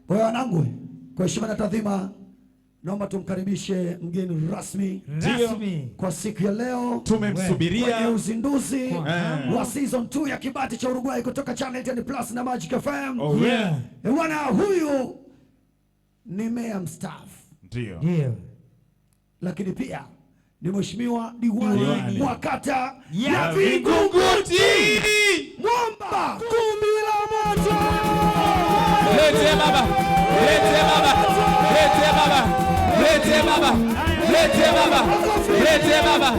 Kwa hiyo wanangu, kwa heshima na taadhima, naomba tumkaribishe mgeni rasmi Rasmi. Kwa siku ya leo kwenye Tumemsubiria uzinduzi Eh. wa season 2 ya Kibati cha Uruguay kutoka Channel 10 Plus na Magic FM. Oh, yeah. Eh, bwana, huyu ni meya mstaafu, Ndio. Ndio. lakini pia ni mheshimiwa diwani Diwani wa kata Ya ya Vingunguti, Vingunguti. Mwamba Kumi la Moto. Lete baba. Lete baba. Lete baba. Lete baba. Lete baba. Lete baba.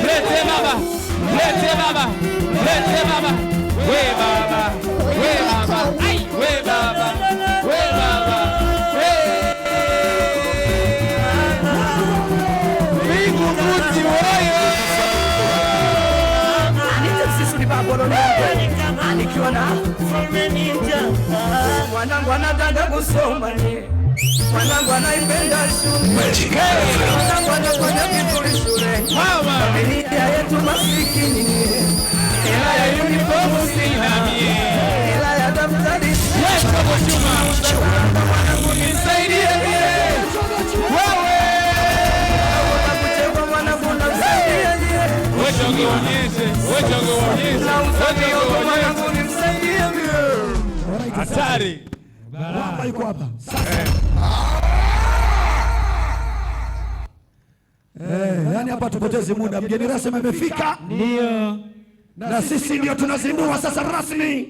Lete baba. Lete baba. Lete baba. We baba. We baba. Ai, we baba. We baba. We. Vingunguti oye. Nikiwa na mwanangu anataka kusoma ni mwanangu anaipenda shule, mwanangu anafanya vizuri shule, Mama. Familia yetu masikini, hela ya uniform sina Mie. hela ya daftari. Yesu Chuma. Mwanangu Nisaidie mie. Wewe. Kuchekwa mwanangu namsaidia mie. Wewe ungeonyeshe. Wewe ungeonyeshe. Na Wewe mwanangu ungeonyeshe. nimsaidie mie. Hatari. Mwamba yuko hapa sasa. Eh, yani hapa tupoteze muda, mgeni rasmi amefika Ndio. Na sisi ndio tunazindua sasa rasmi,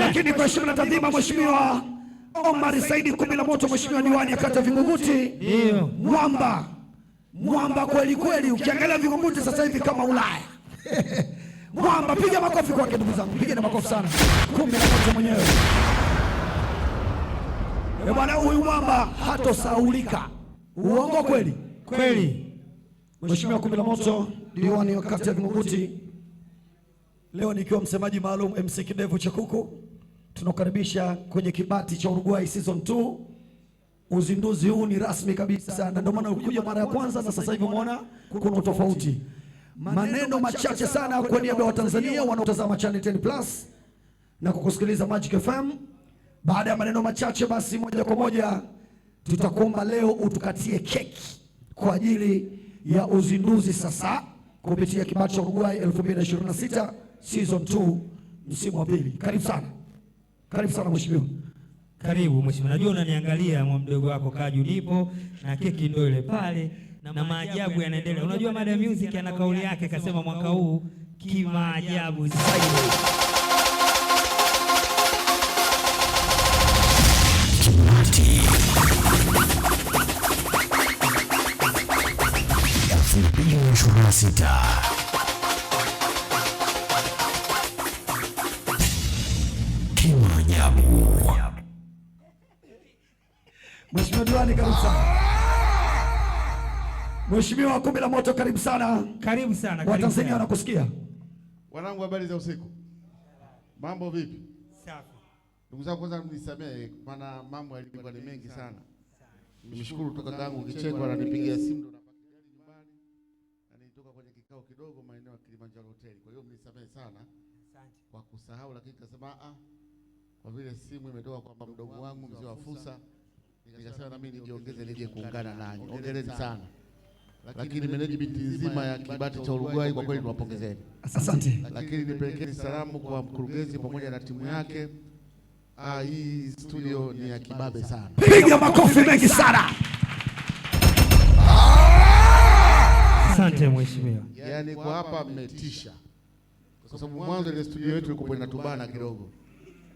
lakini kwa heshima na taadhima, Mheshimiwa Omar Saidi Kumi la Moto, Mheshimiwa diwani ya kata Vingunguti, Ndio. mwamba mwamba kweli kweli, ukiangalia Vingunguti sasa hivi kama Ulaya. Mwamba, piga makofi kwake ndugu zangu, piga na makofi sana. Kumi la Moto mwenyewe. Eh bwana, huyu mwamba hatosaulika. Uongo kweli? Kweli. Mheshimiwa Kumi la Moto, diwani wa kata ya Vingunguti, leo nikiwa msemaji maalum MC Kidevu cha Kuku, tunakaribisha kwenye Kibati cha Uruguay season 2. Uzinduzi huu ni rasmi kabisa, na ndio maana ukuja mara ya kwanza na sasa hivi umeona kuna tofauti. Maneno machache sana kwa niaba ya Watanzania wanaotazama Channel 10 Plus na kukusikiliza Magic FM. Baada ya maneno machache, basi moja kwa moja tutakuomba leo utukatie keki kwa ajili ya uzinduzi sasa kupitia Kibati cha Uruguay 2026 season 2 msimu wa pili. Karibu sana, karibu sana mheshimiwa. Karibu mheshimiwa, najua unaniangalia mwa mdogo wako Kaju nipo na keki ndio ile pale na maajabu yanaendelea. Unajua Madam Music ana kauli yake, kasema mwaka huu kimaajabu zaidi. Kibati 2026. Kimaajabu. Mheshimiwa diwani, karibu sana. Mheshimiwa Kumi la Moto, karibu sana. Karibu sana, karibu Watanzania sana. wanakusikia. Wanangu, habari za usiku? Mambo vipi? Safi. Ndugu zangu, kwanza mnisamehe, maana mambo yalikuwa ni mengi sana. Nimshukuru toka kakaangu Kicheko ananipigia simu ndo napaki gari nyumbani, na nilitoka kwenye kikao kidogo maeneo ya Kilimanjaro Hotel. Kwa hiyo mnisamehe sana kwa kusahau, lakini nikasema kwa vile simu imetoka kwa mdogo wangu mzee wa Fusa, nikasema na mimi nijiongeze nije kuungana nanyi. Hongereni sana. Lakini management nzima ya Kibati cha Uruguay kwa kweli niwapongezeni. Asante. Lakini nipelekeni salamu kwa mkurugenzi pamoja na timu yake. Hii studio ni ya kibabe sana. Piga makofi mengi sana. Asante mheshimiwa. Yaani kwa hapa mmetisha, kwa sababu mwanzo ile studio yetu ilikuwa inatubana kidogo,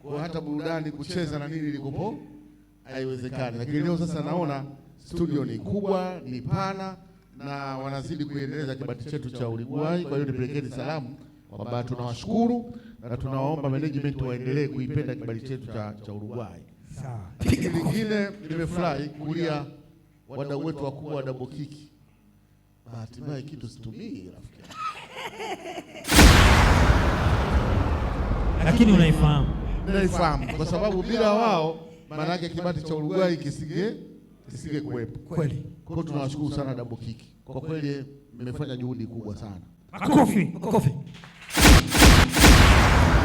kwa hata burudani kucheza na nini ilikuwa haiwezekani, lakini leo sasa naona studio ni kubwa, ni pana na wanazidi kuendeleza kibati chetu cha Uruguay. Kwa hiyo nipelekeni salamu kwamba tunawashukuru na tunawaomba management waendelee kuipenda kibali chetu cha Uruguay. Sawa. Kitu kingine nimefurahi kulia wadau wetu wakubwa wa Double Kick. Bahati mbaya kitu situmii rafiki yangu. Lakini unaifahamu. Naifahamu kwa sababu bila wao maana yake kibati cha Uruguay kisinge kuwepo. Kweli. Kwa hiyo tunawashukuru sana Double Kick. Kwa kweli mmefanya juhudi kubwa sana. Makofi. Makofi.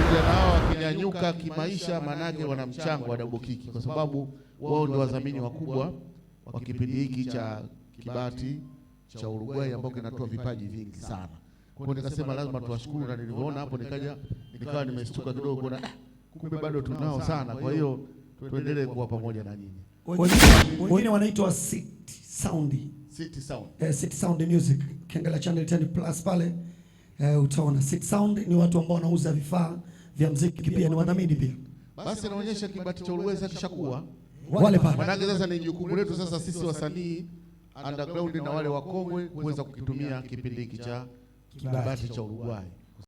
vijana hao wakinyanyuka kimaisha, manake wana mchango wa Double Kick, kwa sababu wao ndio wadhamini wakubwa wa kipindi hiki cha Kibati cha Uruguay ambao kinatoa vipaji vingi sana. Kwa hiyo nikasema lazima tuwashukuru, na nilivyoona hapo nikaja nikawa nimestuka kidogo na kumbe bado tunao sana. Kwa hiyo tuendelee kuwa pamoja na nyinyi. Wengine wanaitwa City Sound. City Sound. City Sound Music. Ukiangalia channel 10 plus pale utaona City Sound ni watu ambao wanauza vifaa vya muziki pia ni wadhamini pia. Basi inaonyesha Kibati cha Uruguay kishakuwa wale pale. Manake sasa ni jukumu letu sasa sisi wasanii underground na wale wakongwe kuweza kukitumia kipindi hiki cha Kibati cha Uruguay.